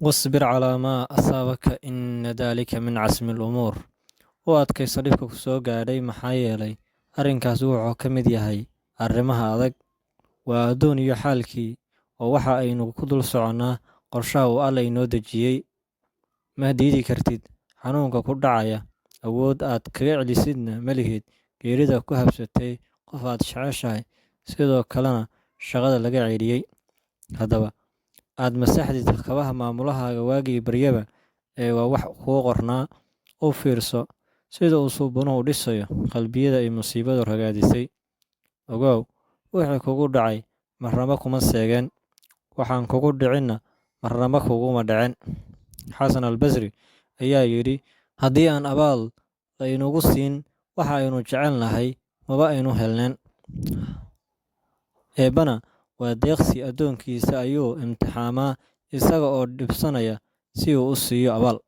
Wasbir calaa maa asaabaka inna daalika min casmi al-umuur. U adkayso dhibka ku soo gaadhay, maxaa yeelay arrinkaasi wuxuu ka mid yahay arrimaha adag. Waa adduun iyo xaalkii, oo waxa aynu ku dul soconnaa qorshaha uu Alle inoo dejiyey. Ma diidi kartid xanuunka ku dhacaya, awood aad kaga celisidna ma lihid geerida ku habsatay qof aad jeceshahay, sidoo kalena shaqada laga ceyriyey. Haddaba, aad masaxdid kabaha maamulahaaga waagii baryaba ee waa wax kuu qornaa. U fiirso sida uu suubanuhu u dhisayo qalbiyada ay musiibadu ragaadisay. Ogow, wixii kugu dhacay marnaba kuma seegeen, waxaan kugu dhicinna marnaba kuguma dhicin. Xasan al-Basri ayaa yidhi: Haddii aan abaal la inugu siin waxa aynu jecel nahay, maba aynu helneen. Eebbana waa deeqsi, addoonkiisa ayuu imtixaamaa isaga oo dhibsanaya si uu u siiyo abaal.